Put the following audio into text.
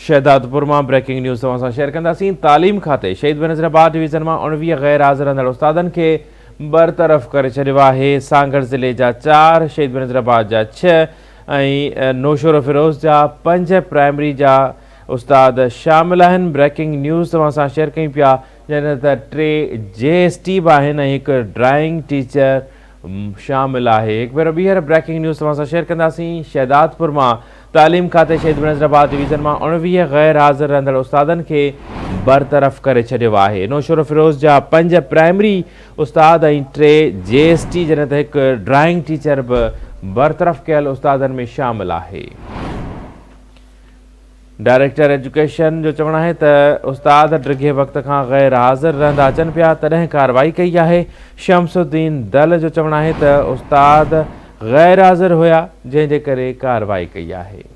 شهدادپور مان breaking news توهان سان شيئر ڪنداسين تعليم کاتي شهيد بينظير آباد ڊويزن مان 19 غير حاضر رهندڙ استادن کي برطرف ڪري ڇڏيو آهي سانگهڙ ضلعي جا 4 شهيد بينظير آباد جا 6 ۽ نوشهروفيروز جا 5 پرائمري جا استاد شامل آهن بريڪنگ نيوز توهان سان شيئر ڪيون پيا جڏهن ته ٽي جي ايس ٽي به آهن ۽ هڪ ڊرائنگ ٽيچر شامل آهي. هڪ ڀيرو ٻيهر بريڪنگ نيوز توهان سان شيئر ڪنداسين شهدادپور مان تعليم کاتي شهيد بينظيرآباد ڊويزن مان 19 غير حاضر رهندڙ استادن کي برطرف ڪري ڇڏيو آهي نوشهروفيروز جا پنج پرائمري استاد ۽ ٽي جي ايس ٽي جڏهن ته هڪ ڊرائنگ ٽيچر به برطرف ڪيل استادن ۾ شامل آهي. ڊائريڪٽر ايجوڪيشن جو چوڻ آهي ته استاد ڊگهي وقت کان غير حاضر رهندا اچن پيا تڏهن ڪارروائي ڪئي آهي، شمس الدين دل جو چوڻ آهي ته استاد غير حاضر هيا جنهن جي ڪري ڪارروائي ڪئي آهي.